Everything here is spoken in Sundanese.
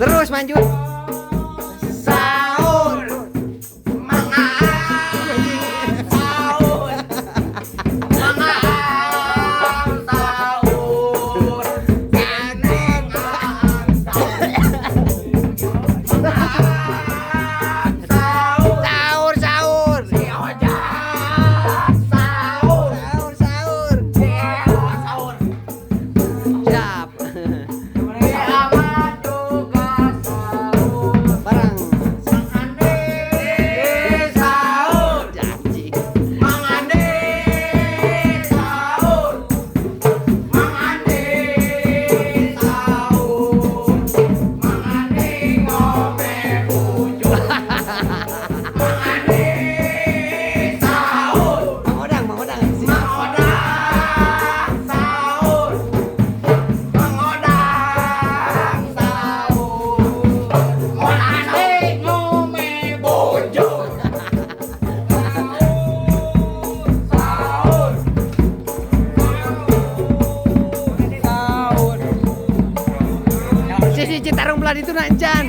Terus lanjut. Sahur. Mang Aam sahur. Mang Aam sahur. Neng Aam sahur. Mang Aam sahur. Sahur sahur. Si Ojak sahur. Sahur sahur. Si Eo sahur. Siap. Si Ahmad juga sahur. Barang. Mang Ande sahur. Janji. Mang Ande sahur. Mang Ande sahur. Mang Ande ngombe bujur. Mang Ande sahur. Mang Odang, Mang Odang. Mang Odang sahur. Mang Odang sahur. Mang Ande ngombe bujur. Sahur. Sahur. Si si Citarum belah itu nak encan.